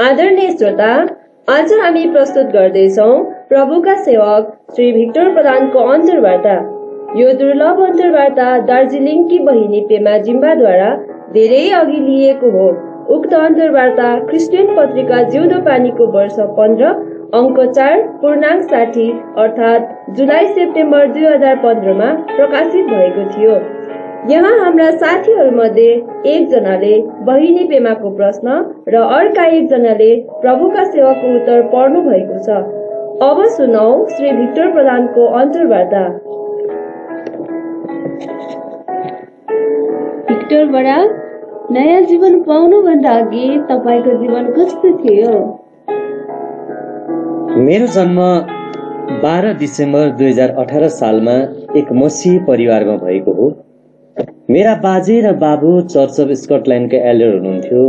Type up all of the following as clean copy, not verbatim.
आदरणीय श्रोता, आज हामी प्रस्तुत गर्दैछौँ प्रभुका सेवक श्री भिक्टर प्रधानको अन्तर्वार्ता। यो दुर्लभ अन्तर्वार्ता दार्जिलिङकी बहिनी पेमा जिम्बाद्वारा धेरै अघि लिएको हो। उक्त अन्तर्वार्ता क्रिस्चियन पत्रिका जिउँदो पानीको वर्ष 15 अङ्क 4 पूर्णाङ्क 60 अर्थात् जुलाई सेप्टेम्बर 2015 मा प्रकाशित भएको थियो। यहाँ हाम्रा साथीहरूमध्ये एकजनाले बहिनी पेमाको प्रश्न र अर्का एकजनाले प्रभुका सेवाको उत्तर पढ्नु भएको छ। अब सुनौ श्री भिक्टर प्रधानको अन्तर्वार्ता। भिक्टर बडा, नयाँ जीवन पाउनुभन्दा अघि तपाईको जीवन कस्तो थियो? मेरो जन्म 12 डिसेम्बर 2018 सालमा एक मसीही परिवारमा भएको हो। मेरा बाजे र बाबु चर्च अफ स्कटल्यान्डका एल्डर हुनुहुन्थ्यो।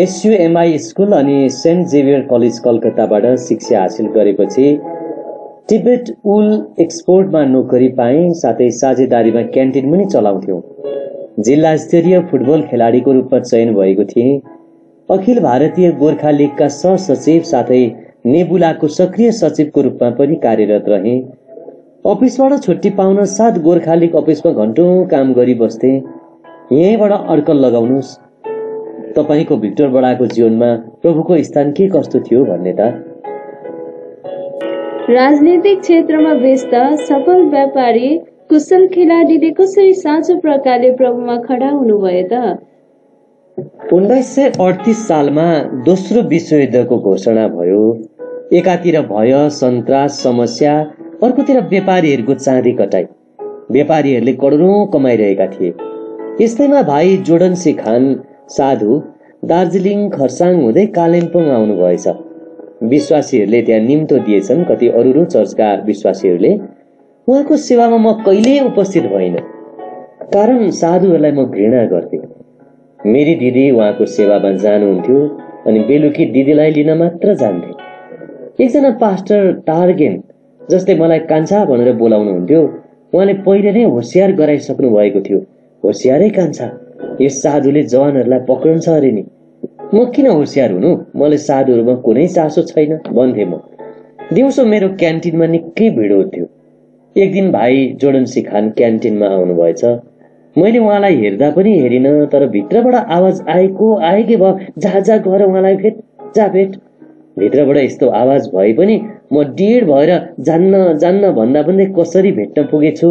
SUMI स्कुल अनि सेन्ट जेभियर कलेज कलकत्ताबाट शिक्षा हासिल गरेपछि टिबेट उल एक्सपोर्टमा नोकरी पाएँ। साथै साझेदारीमा क्यान्टिन पनि चलाउँथ्यौँ। जिल्ला स्तरीय फुटबल खेलाडीको रूपमा चयन भएको थिएँ। अखिल भारतीय गोर्खा लिगका सहसचिव साथै नेबुलाको सक्रिय सचिवको रूपमा पनि कार्यरत रहेँ। अफिसबाट छुट्टी पाउन साथ गोर्खा लिग अफिसमा घन्टौं काम गरी बस्थे। यहीँबाट अड्कल लगाउनुहोस्, तपाईको भिक्टर बडाको जीवनमा प्रभुको स्थान के कस्तो थियो भन्ने त। राजनीतिक क्षेत्रमा व्यस्त सफल व्यापारी कुशल खेलाडीले कसरी साँचो प्रकारले प्रभुमा खडा हुनुभयो त? 1938 सालमा दोस्रो विश्वयुद्धको घोषणा भयो। एकातिर भय, सन्तास, समस्या, अर्कोतिर व्यापारीहरूको चाँदी कटाई। व्यापारीहरूले करोडौं कमाइरहेका थिए। यस्तैमा भाइ जोर्डन सी खान साधु दार्जिलिङ खरसाङ हुँदै कालिम्पोङ आउनुभएछ। विश्वासीहरूले त्यहाँ निम्तो दिएछन्। कति अरू चर्चका विश्वासीहरूले। उहाँको सेवामा म कहिल्यै उपस्थित भइन, कारण साधुहरूलाई म घृणा गर्थे। मेरी दिदी उहाँको सेवामा जानुहुन्थ्यो अनि बेलुकी दिदीलाई लिन मात्र जान्थे। एकजना पास्टर टार्गेन जस्तै मलाई कान्छा भनेर बोलाउनुहुन्थ्यो। उहाँले पहिले नै होसियार गराइसक्नु भएको थियो। होसियारै कान्छा, यस साधुले जवानहरूलाई पक्रन्छ अरे नि। म किन होसियार हुनु, मलाई साधुहरूमा कुनै चासो छैन भन्थे म। दिउँसो मेरो क्यान्टिनमा निकै भिड हुन्थ्यो। एक दिन भाइ जोर्डन सी खान क्यान्टिनमा आउनुभएछ। मैले उहाँलाई हेर्दा पनि हेरिन, तर भित्रबाट आवाज आएकै भयो, जा गएर उहाँलाई भेट, जा भेट। भित्रबाट यस्तो आवाज भए पनि म डिड भएर जान्न भन्दा भन्दै कसरी भेट्न पुगेछु।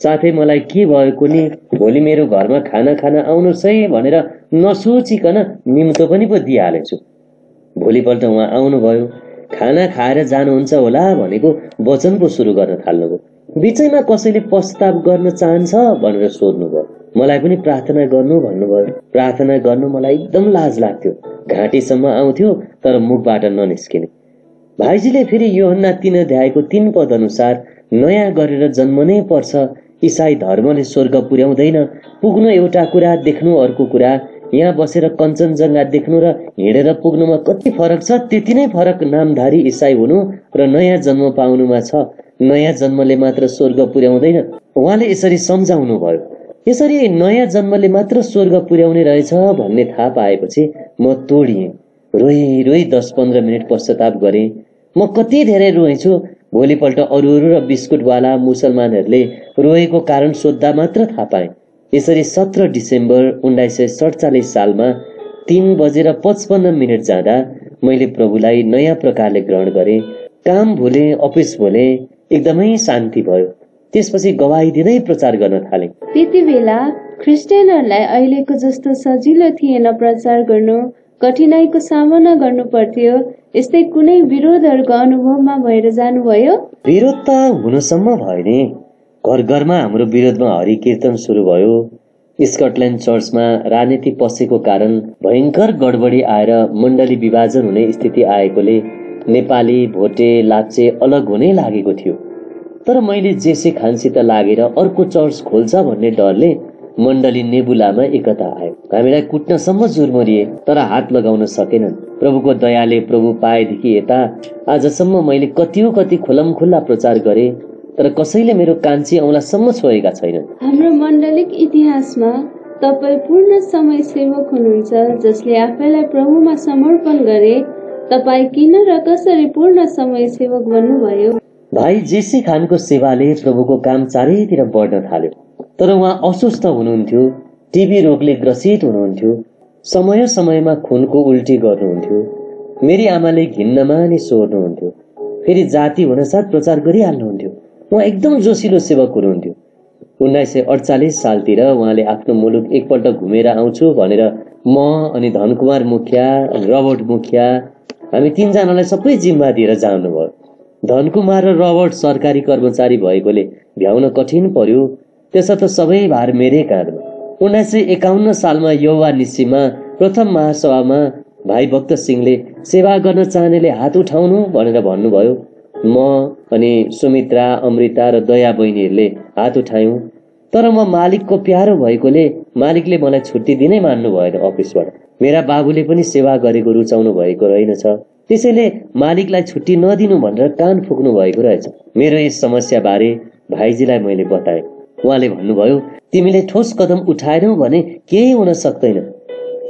साथै मलाई के भएको नि, भोलि मेरो घरमा खाना खान आउनुहोस् है भनेर नसोचिकन निम्तो पनि पो दिइहालेछु। भोलिपल्ट उहाँ आउनुभयो। खाना खाएर जानुहुन्छ होला भनेको वचन पो सुरु गर्न थाल्नुभयो। बिचैमा कसैले प्रस्ताव गर्न चाहन्छ भनेर सोध्नुभयो। मलाई पनि प्रार्थना गर्नु भन्नुभयो। प्रार्थना गर्नु मलाई एकदम लाज लाग्थ्यो। घाँटीसम्म आउँथ्यो तर मुखबाट ननिस्किने। भाइजीले फेरि यूहन्ना 3 अध्यायको 3 पद अनुसार नयाँ गरेर जन्मनै पर्छ। इसाई धर्मले स्वर्ग पुर्याउँदैन। पुग्नु एउटा कुरा, देख्नु अर्को कुरा। यहाँ बसेर कञ्चनजङ्घा देख्नु र हिँडेर पुग्नुमा कति फरक छ, त्यति नै फरक नामधारी इसाई हुनु र नयाँ जन्म पाउनुमा छ। नयाँ जन्मले मात्र स्वर्ग पुर्याउँदैन। उहाँले यसरी सम्झाउनु भयो। यसरी नयाँ जन्मले मात्र स्वर्ग पुर्याउने रहेछ भन्ने थाहा पाएपछि म तोडिएँ। रोई 10-15 मिनट पश्चाताप गरेँ। म कति धेरै रोएछु। भोलिपल्ट अरू र बिस्कुटवाला मुसलमानहरूले रोएको कारण सोद्धा मात्र थाहा पाएँ। यसरी 17 डिसेम्बर 1947 सालमा 3:55 जाँदा मैले प्रभुलाई नयाँ प्रकारले ग्रहण गरेँ। काम भुले, अफिस भुले, एकदमै शान्ति भयो। त्यसपछि गवाही दिँदै प्रचार गर्न थालेँ। त्यति बेला क्रिस्चियनहरूलाई अहिलेको जस्तो सजिलो थिएन प्रचार गर्नु, कठिनाईको सामना गर्नु पर्थ्यो। यस्तै कुनै विरोधहरूको अनुभवमा भएर जानुभयो? विरोध त हुनसम्म भयो नि। घर घरमा हाम्रो विरोधमा हरि कीर्तन सुरु भयो। स्कटल्यान्ड चर्चमा राजनीति पसेको कारण भयङ्कर गडबडी आएर मण्डली विभाजन हुने स्थिति आएकोले नेपाली, भोटे, लाप्चे अलग हुनै लागेको थियो। तर मैले जेसे खानसित लागेर अर्को चर्च खोल्छ भन्ने डरले मण्डली नेबुलामा एकता आयो। हामीलाई कुट्नसम्म जुर्मरिए तर हात लगाउन सकेनन्। प्रभुको दयाले प्रभु पाएदेखि यता आजसम्म मैले कति खुल्ला प्रचार गरे, तर कसैले मेरो कान्छी औँलासम्म छोएका छैनन्। हाम्रो मण्डलिक इतिहासमा तपाईँ पूर्ण समय सेवक हुनुहुन्छ जसले आफैलाई प्रभुमा समर्पण गरे। तपाईँ किन र कसरी पूर्ण समय सेवक बन्नुभयो? भाइ जेसी खानको सेवाले प्रभुको काम चारैतिर बढ्न थाल्यो। तर उहाँ अस्वस्थ हुनुहुन्थ्यो, टिबी रोगले ग्रसित हुनुहुन्थ्यो, समय समयमा खुनको उल्टी गर्नुहुन्थ्यो। मेरी आमाले घिन्न मानी सोर्नुहुन्थ्यो, फेरि जाति हुनसाथ प्रचार गरिहाल्नुहुन्थ्यो। उहाँ एकदम जोसिलो सेवक हुनुहुन्थ्यो। 1948 सालतिर उहाँले आफ्नो मुलुक एकपल्ट घुमेर आउँछु भनेर म अनि धनकुमार मुखिया, रबर्ट मुखिया, हामी तीनजनालाई सबै जिम्मा दिएर जानुभयो। धनकुमार र रबर्ट सरकारी कर्मचारी भएकोले भ्याउन कठिन पर्यो, त्यसर्थ सबै भार मेरै काँधमा। 1951 सालमा युवा निस्सीमा प्रथम महासभामा भाइ भक्त सिंहले सेवा गर्न चाहनेले हात उठाउनु भनेर भन्नुभयो। म अनि सुमित्रा, अमृता र दया बहिनीहरूले हात उठायौं। तर म मालिकको प्यारो भएकोले मालिकले मलाई छुट्टी दिनै मान्नु भएन अफिसबाट। मेरा बाबुले पनि सेवा गरेको रुचाउनु भएको रहेनछ, त्यसैले मालिकलाई छुट्टी नदिनु भनेर कान फुक्नु भएको रहेछ। मेरो यस समस्या बारे भाइजीलाई मैले बताएँ। उहाँले भन्नुभयो, तिमीले ठोस कदम उठाएनौ भने केही हुन सक्दैन।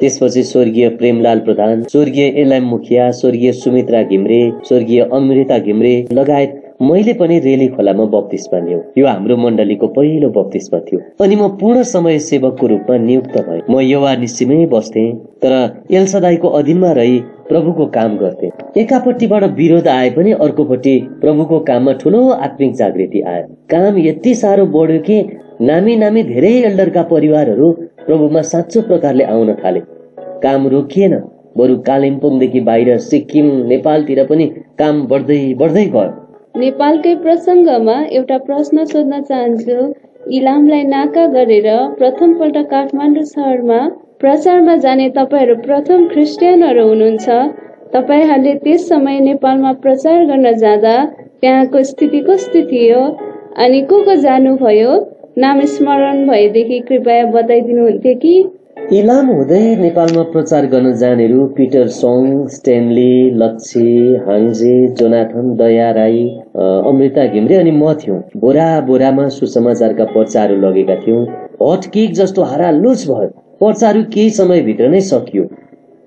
त्यसपछि स्वर्गीय प्रेमलाल प्रधान, स्वर्गीय एलएम मुखिया, स्वर्गीय सुमित्रा घिम्रे, स्वर्गीय अमृता घिम्रे लगायत मैले पनि रेली खोलामा बप्तिस्मा लिएँ। यो हाम्रो मण्डलीको पहिलो बप्तिस्मा थियो। अनि म पूर्ण समय सेवकको रूपमा नियुक्त भएँ। म युवा निस्सीमै बस्थेँ, तर एलसदाईको अधीनमा रही प्रभुको काम गर्थे। एकापट्टिबाट विरोध आए पनि अर्कोपट्टि प्रभुको काममा ठूलो आत्मिक जागृति आयो। काम यति साह्रो बढ्यो कि नामी नामी धेरै एल्डरका परिवारहरू प्रभुमा साँचो प्रकारले आउन थाले। काम रोकिएन, बरु कालिम्पोङदेखि बाहिर सिक्किम, नेपालतिर पनि काम बढ्दै बढ्दै गयो। नेपालकै प्रसङ्गमा एउटा प्रश्न सोध्न चाहन्छु। इलामलाई नाका गरेर प्रथमपल्ट काठमाडौँ सहरमा प्रचारमा जाने तपाईँहरू प्रथम क्रिस्चियनहरू हुनुहुन्छ। तपाईँहरूले त्यस समय नेपालमा प्रचार गर्न जाँदा त्यहाँको स्थिति कस्तो थियो अनि को जानुभयो? नाम स्मरण भएदेखि कृपया बताइदिनुहुन्थ्यो कि? इलाम हुँदै नेपालमा प्रचार गर्न जानेहरू पिटर सोङ, स्टेनली, लच्छी, हाङ्जे, जोनाथन, दया राई, अमृता घिम्रे अनि म थियौं। बोरा बोरामा सुसमाचारका पर्चाहरू लगेका थियौं। हट केक जस्तो हारालुच भयो। पर्चाहरू केही समयभित्र नै सकियो।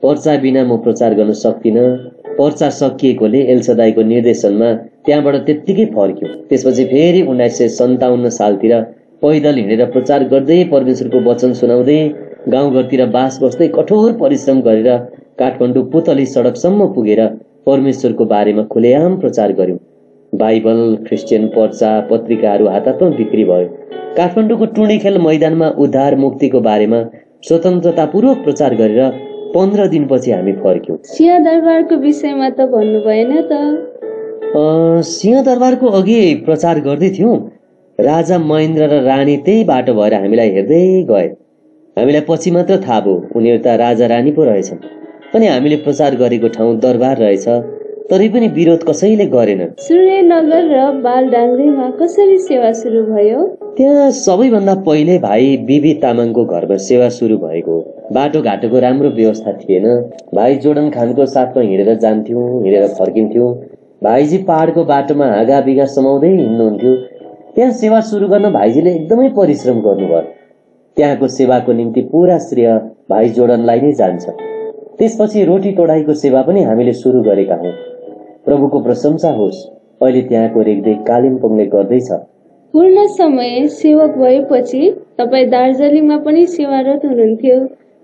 पर्चा बिना म प्रचार गर्न सक्दिन। पर्चा सकिएकोले एलसदाईको निर्देशनमा त्यहाँबाट त्यत्तिकै फर्क्यौं। त्यसपछि फेरि 1957 सालतिर पैदल हिँडेर प्रचार गर्दै परमेश्वरको वचन सुनाउँदै गाउँघरतिर बास बस्दै कठोर परिश्रम गरेर काठमाडौँ पुतली सडकसम्म पुगेर परमेश्वरको बारेमा खुलेआम प्रचार गर्यौं। बाइबल, क्रिस्चियन पर्चा, पत्रिकाहरू हातातमा बिक्री भयो। काठमाडौँको टुँडीखेल मैदानमा उद्धार मुक्तिको बारेमा स्वतन्त्रतापूर्वक प्रचार गरेर 15 दिनपछि हामी फर्क्यौं। सिंहदरबारको विषयमा त भन्नु भएन त? सिंहदरबारको अघि प्रचार गर्दै थियौं। राजा महेन्द्र र रानी त्यही बाटो भएर हामीलाई हेर्दै गए। हामीलाई पछि मात्र थाहा भयो उनीहरू त राजा रानी पो रहेछन्। अनि हामीले प्रचार गरेको ठाउँ दरबार रहेछ, तरै पनि विरोध कसैले गरेन। सूर्यनगर र बालडाङ्ग्रेमा कसरी सेवा सुरु भयो? त्यहाँ सबैभन्दा पहिले भाइ बिबी तामाङको घरमा सेवा सुरु भएको। बाटो घाटोको राम्रो व्यवस्था थिएन। भाइ जोडन खानको साथमा हिँडेर जान्थ्यौं, हिँडेर फर्किन्थ्यौं। भाइजी पहाडको बाटोमा हाँगा बिगा समाउँदै हिँड्नुहुन्थ्यो। त्यहाँ सेवा सुरु गर्न भाइजीले एकदमै परिश्रम गर्नुभयो। त्यहाँको सेवाको निम्ति पूरा श्रेय भाइ जोडनलाई नै जान्छ। त्यसपछि रोटी तोडाईको सेवा पनि हामीले सुरु गरेका हौं। प्रभुको प्रशंसा होस्, अहिले त्यहाँको रेखदेख कालिम्पोङले गर्दैछ। पूर्ण समय सेवक भएपछि तपाईँ दार्जिलिङमा पनि सेवारत हुनुहुन्थ्यो।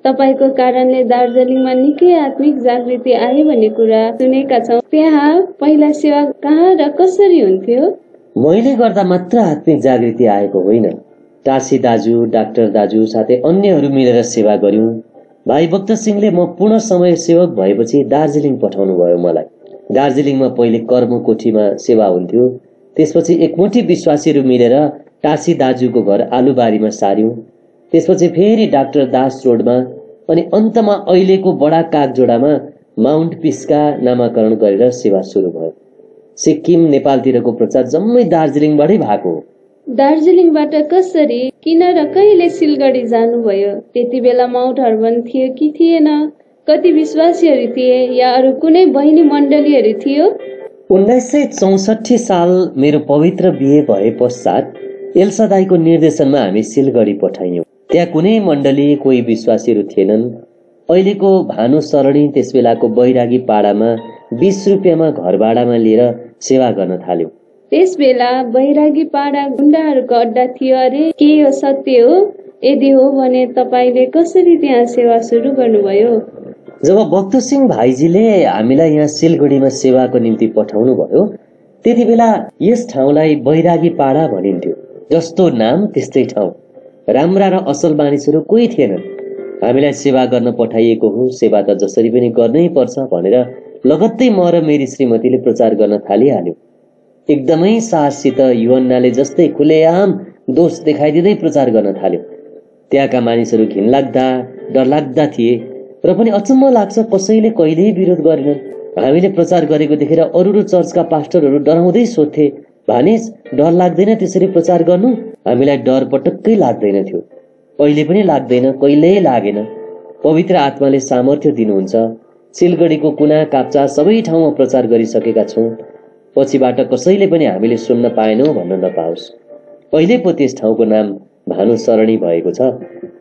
तपाईँको कारणले दार्जिलिङमा निकै आत्मिक जागृति आयो भन्ने कुरा सुनेका छौँ। त्यहाँ पहिला सेवा कहाँ र कसरी हुन्थ्यो? मैले गर्दा मात्र आत्मिक जागृति आएको होइन। टासी दाजु, डाक्टर दाजु साथै अन्यहरू मिलेर सेवा गर्यौं। भाइ भक्त सिंहले म पूर्ण समय सेवक भएपछि दार्जिलिङ पठाउनु भयो मलाई। दार्जिलिङमा पहिले कर्म कोठीमा सेवा हुन्थ्यो। त्यसपछि एकमुठी विश्वासीहरू मिलेर टासी दाजुको घर आलुबारीमा सार्यौं। त्यसपछि फेरि डाक्टर दास रोडमा अनि अन्तमा अहिलेको बडा कागजोडामा माउन्ट पिस्का नामाकरण गरेर सेवा सुरु भयो। सिक्किम, नेपालतिरको प्रचार जम्मै दार्जिलिङबाटै भएको हो। दार्जिलिङबाट कसरी, किन र कहिले सिलगढी जानुभयो? त्यति बेला माउन्ट हर्बन थियो कि थिएन? कति विश्वासीहरू थिए या अरू कुनै बहिनी मण्डलीहरू थियो? 1964 साल मेरो पवित्र बिहे भए पश्चात एलसदाईको निर्देशनमा हामी सिलगढी पठाइयौं। त्यहाँ कुनै मण्डली कोही विश्वासीहरू थिएनन्। अहिलेको भानु सरणी त्यस बेलाको बैरागी पाडामा 20 रुपियाँमा घर भाडामा लिएर सेवा गर्न थाल्यो। त्यस बेला बैरागी पाडा गुण्डाहरूको अड्डा थियो अरे? के यो सत्य हो? यदि हो भने तपाईँले कसरी त्यहाँ सेवा सुरु गर्नुभयो? जब भक्त सिंह भाइजीले हामीलाई यहाँ सिलगढीमा सेवाको निम्ति पठाउनु भयो, त्यति बेला यस ठाउँलाई बैरागी पाडा भनिन्थ्यो। जस्तो नाम त्यस्तै ठाउँ। राम्रा र असल मानिसहरू कोही थिएनन्। हामीलाई सेवा गर्न पठाइएको हो, सेवा त जसरी पनि गर्नै पर्छ भनेर लगत्तै म र मेरी श्रीमतीले प्रचार गर्न थालिहाल्यो। एकदमै साहससित युहन्नाले जस्तै खुलेआम दोष देखाइदिँदै प्रचार गर्न थाल्यो। त्यहाँका मानिसहरू घिनलाग्दा डरलाग्दा थिए र पनि अचम्म लाग्छ कसैले कहिल्यै विरोध गरेनन्। हामीले प्रचार गरेको देखेर अरू चर्चका पास्टरहरू डराउँदै सोध्थे, भानिज डर लाग्दैन त्यसरी प्रचार गर्नु? हामीलाई डर पटक्कै लाग्दैन थियो, अहिले पनि लाग्दैन, कहिल्यै लागेन। पवित्र आत्माले सामर्थ्य दिनुहुन्छ। सिलगढीको कुना काप्चा सबै ठाउँमा प्रचार गरिसकेका छौँ। पछिबाट कसैले पनि हामीले सुन्न पाएनौँ भन्न नपाओस्। अहिले पो त्यस ठाउँको नाम भानु सरणी भएको छ।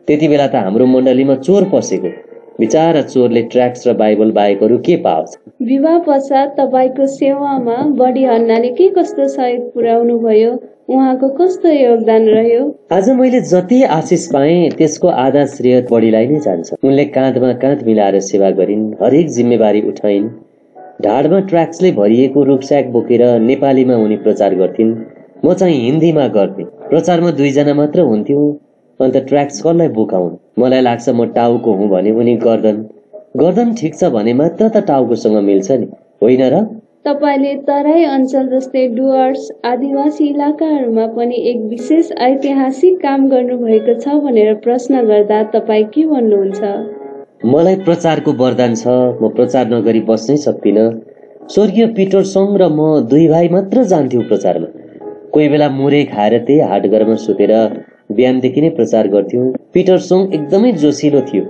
त्यति बेला त हाम्रो मण्डलीमा चोर पसेको। बिचारा चोरले ट्र्याक्स र बाइबल बाहेक अरू के पाओस्। विवाह पश्चात तपाईँको सेवामा बडी हन्नाले के कस्तो सहयोग पुर्याउनु भयो? उहाँको कस्तो योगदान रह्यो? आज मैले जति आशिष पाएँ त्यसको आधा श्रेय बडीलाई नै जान्छ। उनले काँधमा काँध मिलाएर सेवा गरिन्, हरेक जिम्मेवारी उठाइन्। ढाडमा ट्र्याक्सले भरिएको रुकस्याक बोकेर नेपालीमा उनी प्रचार गर्थिन्, म चाहिँ हिन्दीमा गर्थेँ। प्रचारमा 2 जना मात्र हुन्थ्यौँ, अन्त ट्र्याक्स कसलाई बोकाउनु? मलाई लाग्छ म टाउको हुँ भने उनी गर्दन ठिक छ भने मात्र त टाउकोसँग मिल्छ नि, होइन र? तपाईँले तराई अञ्चल जस्तै डुवर्स आदिवासी इलाकाहरूमा पनि एक विशेष ऐतिहासिक काम गर्नुभएको छ भनेर प्रश्न गर्दा तपाईँ के भन्नुहुन्छ? मलाई प्रचारको वरदान छ, म प्रचार नगरी बस्नै सक्दिनँ। स्वर्गीय पिटर सङ र म 2 भाइ मात्र जान्थ्यौँ प्रचारमा। कोही बेला मुरै खाएर त्यही हाटघरमा सुतेर बिहानदेखि नै प्रचार गर्थ्यौँ। पिटर सङ एकदमै जोसिलो थियो।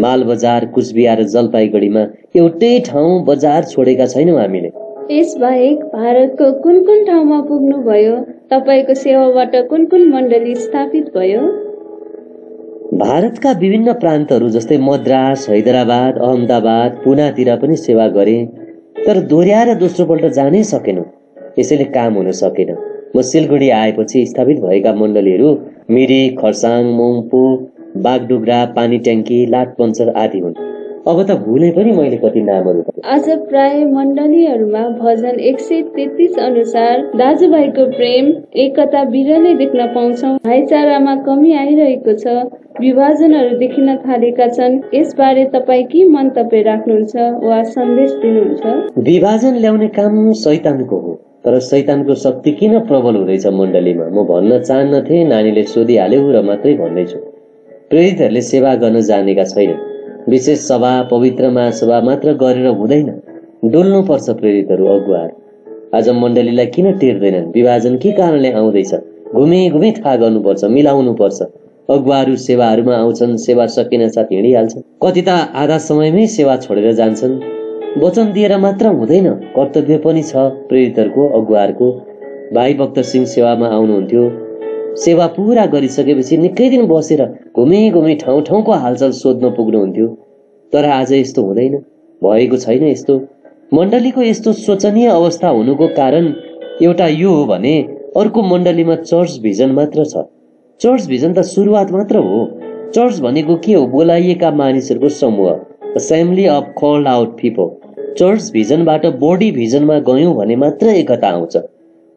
मालबजार, कुचबिहार र जलपाइगढीमा एउटै ठाउँ बजार छोडेका छैनौँ हामीले। यसबाहेक भारतको कुन कुन ठाउँमा पुग्नुभयो? तपाईँको सेवाबाट कुन कुन मण्डली स्थापित भयो? भारतका विभिन्न प्रान्तहरू जस्तै मद्रास, हैदराबाद, अहमदाबाद, पुनातिर पनि सेवा गरेँ, तर दोहोऱ्याएर दोस्रोपल्ट जानै सकेनौँ। यसैले काम हुन सकेन। म सिलगढी आएपछि स्थापित भएका मण्डलीहरू मिरिक, खरसाङ, मङ्पू, बागडोग्रा, पानी ट्याङ्की, लाटपन्चर आदि हुन्। अब त भुले पनि मैले कति नामहरू। आज प्राय मण्डलीहरूमा भजन 133 अनुसार दाजुभाइको प्रेम एकता बिरलै देख्न पाउँछौँ। भाइचारामा कमी आइरहेको छ, विभाजनहरू देखिन थालेका छन्। यसबारे तपाईँ के मन्तव्य राख्नुहुन्छ वा सन्देश दिनुहुन्छ? विभाजन ल्याउने काम शैतानको हो, तर शैतानको शक्ति किन प्रबल हुँदैछ मण्डलीमा? म भन्न चाहन्नथे, नानीले सोधिहाल्यो र मात्रै भन्दैछु। प्रेरितहरूले सेवा गर्न जानेका छैनन्। विशेष सभा, पवित्र महासभा मात्र गरेर हुँदैन, डोल्नुपर्छ प्रेरितहरू, अगुवाहरू। आज मण्डलीलाई किन टेर्दैनन्? विभाजन के कारणले आउँदैछ? घुमी थाहा गर्नुपर्छ, मिलाउनुपर्छ। अगुवाहरू सेवाहरूमा आउँछन्, सेवा सकिन साथ हिँडिहाल्छन्। कति त आधा समयमै सेवा छोडेर जान्छन्। वचन दिएर मात्र हुँदैन, कर्तव्य पनि छ प्रेरितहरूको, अगुवाहरूको। भाइ भक्त सिंह सेवामा आउनुहुन्थ्यो। सेवा पुरा गरिसकेपछि निकै दिन बसेर घुमी ठाउँ ठाउँको हालचाल सोध्न पुग्नुहुन्थ्यो। तर आज यस्तो हुँदैन, भएको छैन यस्तो। मण्डलीको यस्तो शोचनीय अवस्था हुनुको कारण एउटा यो हो भने अर्को मण्डलीमा चर्च भिजन मात्र छ। चर्च भिजन त सुरुवात मात्र हो। चर्च भनेको के हो? बोलाइएका मानिसहरूको समूह, assembly of called out people. Church भिजनबाट बडी भिजनमा गयौँ भने मात्र एकता आउँछ।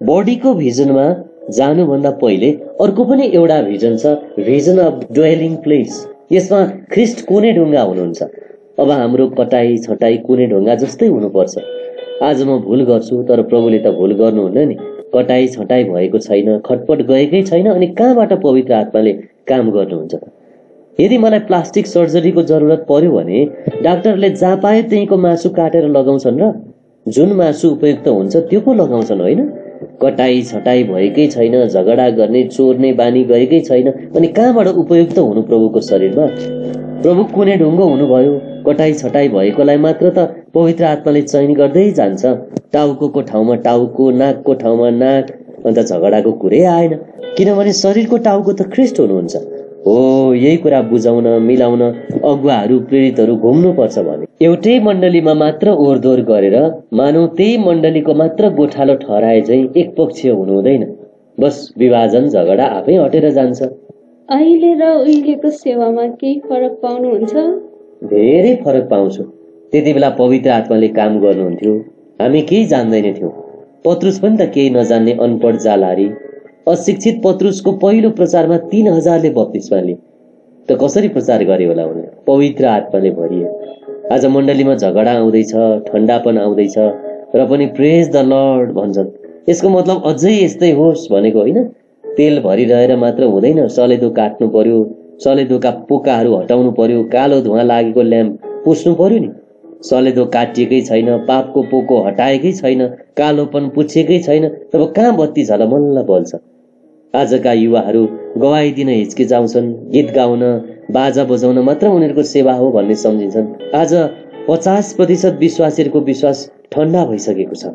बडीको भिजनमा जानुभन्दा पहिले अर्को पनि एउटा भिजन छ, भिजन अफ ड्वेलिङ प्लेस। यसमा ख्रिस्ट कुनै ढुङ्गा हुनुहुन्छ। अब हाम्रो कटाई छटाई कुनै ढुङ्गा जस्तै हुनुपर्छ। आज म भुल गर्छु, तर प्रभुले त भुल गर्नुहुन्न नि। कटाई छटाई भएको छैन, खटपट गएकै छैन, अनि कहाँबाट पवित्र आत्माले काम गर्नुहुन्छ? यदि मलाई प्लास्टिक सर्जरीको जरुरत पर्यो भने डाक्टरले जहाँ पायो त्यहीँको मासु काटेर लगाउँछन् र जुन मासु उपयुक्त हुन्छ त्यो पो लगाउँछन्, होइन? कटाई छटाई भएकै छैन, झगडा गर्ने चोर्ने बानी गएकै छैन, अनि कहाँबाट उपयुक्त हुनु प्रभुको शरीरमा? प्रभु कुनै ढुङ्गो हुनुभयो। कटाई छटाई भएकोलाई मात्र त पवित्र आत्माले चयन गर्दै जान्छ। टाउको ठाउँमा टाउको, नाकको ठाउँमा नाक, अन्त झगडाको कुरै आएन, किनभने शरीरको टाउको त ख्रिस्ट हुनुहुन्छ। हो, यही कुरा बुझाउन मिलाउन अगुवाहरू प्रेरितहरू घुम्नुपर्छ भने एउटै मण्डलीमा मात्र ओरदोर गरेर मानौ त्यही मण्डलीको मात्र गोठालो ठहराए चाहिँ एकपक्षीय हुनु हुँदैन। बस विभाजन झगडा आफै हटेर जान्छ। अहिले र उहिलेको सेवामा केही फरक पाउनुहुन्छ? धेरै फरक पाउँछु। त्यति बेला पवित्र आत्माले काम गर्नुहुन्थ्यो, हामी केही जान्दैनथ्यौँ। पत्रुस पनि त केही नजान्ने अनपढ जालहारी। अशिक्षित पत्रुसको पहिलो प्रचारमा 3000ले बप्तिस्मा लिए। त कसरी प्रचार गरे होला उनले? पवित्र आत्माले भरिए। आज मण्डलीमा झगडा आउँदैछ, ठण्डापन आउँदैछ र पनि प्रेज द लर्ड भन्छन्। यसको मतलब अझै यस्तै होस् भनेको होइन। तेल भरिरहेर मात्र हुँदैन, सलेदो काट्नु पर्यो, सलेदोका पोकाहरू हटाउनु पर्यो, कालो धुवा लागेको ल्याम्प पुस्नु पर्यो नि। सलेदो काटिएकै छैन, पापको पोको हटाएकै छैन, कालोपन पुछेकै छैन, तब कहाँ बत्ती झलमल्ल बल्छ। आजका युवाहरू गवाई दिन हिचकिचाउँछन्, गीत गाउन बाजा बजाउन मात्र उनीहरूको सेवा हो भन्ने सम्झिन्छन्। आज 50% विश्वासीहरूको विश्वास ठण्डा भइसकेको छ।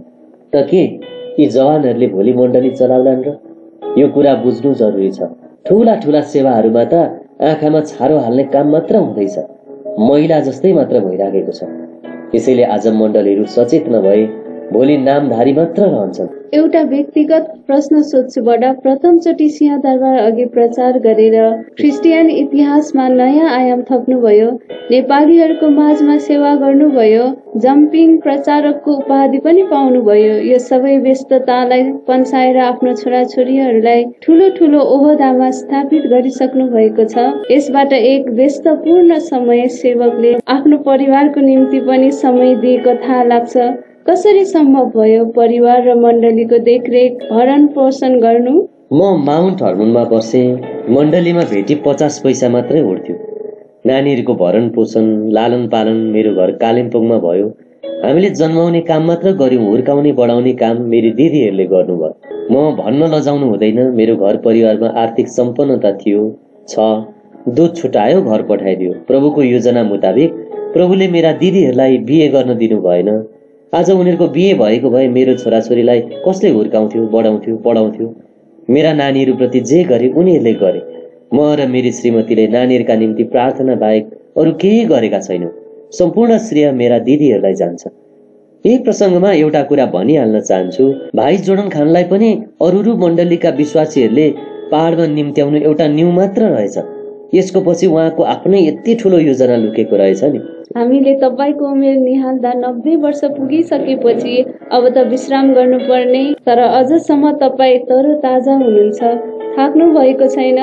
त के यी जवानहरूले भोलि मण्डली चलाउलान् र? यो कुरा बुझ्नु जरुरी छ। ठूला ठूला सेवाहरूमा त आँखामा छारो हाल्ने काम मात्र हुँदैछ, महिला जस्तै मात्र भइराखेको छ। त्यसैले आज मण्डलीहरू सचेत नभए भोलि नामधारी मात्र रहन्छन्। एउटा व्यक्तिगत प्रश्न सोध्छु बडा। प्रथमचोटि सिंहदरबार अघि प्रचार गरेर क्रिस्चियन इतिहासमा नयाँ आयाम थप्नुभयो, नेपालीहरूको माझमा सेवा गर्नुभयो, जम्पिङ प्रचारकको उपाधि पनि पाउनुभयो। यो सबै व्यस्ततालाई पन्साएर आफ्नो छोराछोरीहरूलाई ठुलो ठुलो ओहदामा स्थापित गरिसक्नु भएको छ। यसबाट एक व्यस्तपूर्ण समय सेवकले आफ्नो परिवारको निम्ति पनि समय दिएको थाहा लाग्छ। कसरी सम्भव भयो परिवार र मण्डलीको देखरेख भरण पोषण गर्नु? म माउन्ट हर्मोनमा बसे। मण्डलीमा भेटी 50 पैसा मात्रै उठ्थ्यो। नानीहरूको भरण पोषण लालन पालन मेरो घर कालिम्पोङमा भयो। हामीले जन्माउने काम मात्र गर्यौं, हुर्काउने बढाउने काम मेरी दिदीहरूले गर्नुभयो। म भन्न लजाउनु हुँदैन, मेरो घर परिवारमा आर्थिक सम्पन्नता थियो, छ। दुध छुटायो, घर पठाइदियो। प्रभुको योजना मुताबिक प्रभुले मेरा दिदीहरूलाई बिहे गर्न दिनु भएन। आज उनीहरूको बिहे भएको भए मेरो छोराछोरीलाई कसले हुर्काउँथ्यो, बढाउँथ्यो, पढाउँथ्यो? मेरा नानीहरूप्रति जे गरे उनीहरूले गरे। म र मेरी श्रीमतीले नानीहरूका निम्ति प्रार्थना बाहेक अरू केही गरेका छैनौँ। सम्पूर्ण श्रेय मेरा दिदीहरूलाई जान्छ। यही प्रसङ्गमा एउटा कुरा भनिहाल्न चाहन्छु। भाइ जोर्डन खानलाई पनि अरू मण्डलीका विश्वासीहरूले पहाडमा निम्त्याउनु एउटा न्यू मात्र रहेछ। यसको पछि उहाँको आफ्नै यति ठुलो योजना लुकेको रहेछ नि। हामीले तपाईँको उमेर निहाल्दा 90 वर्ष पुगिसकेपछि अब त विश्राम गर्नुपर्ने, तर अझसम्म तपाईँ तरोताजा हुनुहुन्छ। थाक्नु भएको छैन?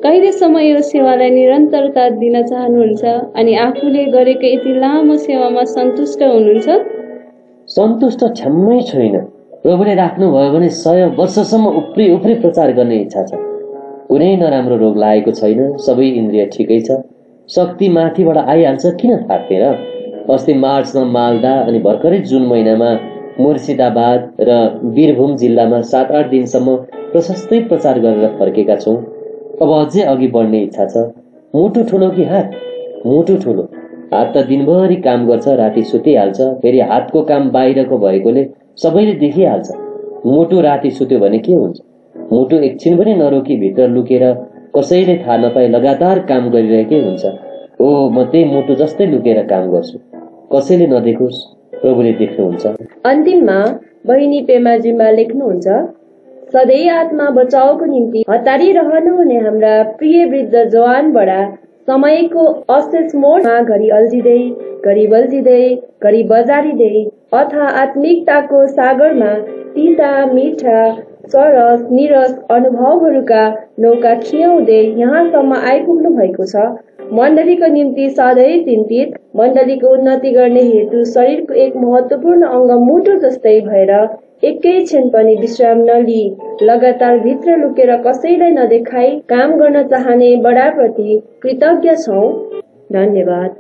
कहिलेसम्म यो सेवालाई निरन्तरता दिन चाहनुहुन्छ अनि आफूले गरेको यति लामो सेवामा सन्तुष्ट हुनुहुन्छ? सन्तुष्ट ठ्याम्मै छैन। प्रभुले राख्नुभयो भने 100 वर्षसम्म उफ्री प्रचार गर्ने इच्छा छ। कुनै नराम्रो रोग लागेको छैन, सबै इन्द्रिय ठिकै छ। शक्ति माथिबाट आइहाल्छ, किन थाक्ने र? अस्ति मार्चमा मालदा अनि भर्खरै जुन महिनामा मुर्सिदाबाद र वीरभूम जिल्लामा 7-8 दिनसम्म प्रशस्तै प्रचार गरेर फर्केका छौँ। अब अझै अघि बढ्ने इच्छा छ। मुटु ठुलो कि हात? मुटु ठुलो। हात त दिनभरि काम गर्छ, राति सुतिहाल्छ। फेरि हातको काम बाहिरको भएकोले सबैले देखिहाल्छ। मुटु राति सुत्यो भने के हुन्छ? मुटु एकछिन पनि नरोकी भित्र लुकेर कसैले थाहा नपाए लगातार काम गरिरहेकै हुन्छ। ओ, म त्यही मुटु जस्तै लुकेर काम गर्छु, कसैले नदेखोस्, प्रभुले देख्नुहुन्छ। अन्तिममा बहिनी पेमा जिम्बा लेख्नुहुन्छ, सधैँ आत्मा बचाउको निम्ति हतारी रहनुहुने हाम्रा प्रिय वृद्ध जवान बडा समयको अशेष मोडमा घरि अल्झिँदै, घरि बल्झिँदै, घरि बजारिँदै अथवा आत्मिकताको सागरमा तिता मिठा सरस निरस अनुभवहरूका नौका खियाउँदै यहाँसम्म आइपुग्नु भएको छ। मण्डलीको निम्ति सधैँ चिन्तित, मण्डलीको उन्नति गर्ने हेतु शरीरको एक महत्त्वपूर्ण अङ्ग मुटु जस्तै भएर एकै क्षण पनि विश्राम नलिई लगातार भित्र लुकेर कसैलाई नदेखाई काम गर्न चाहने बडाप्रति कृतज्ञ छौँ। धन्यवाद।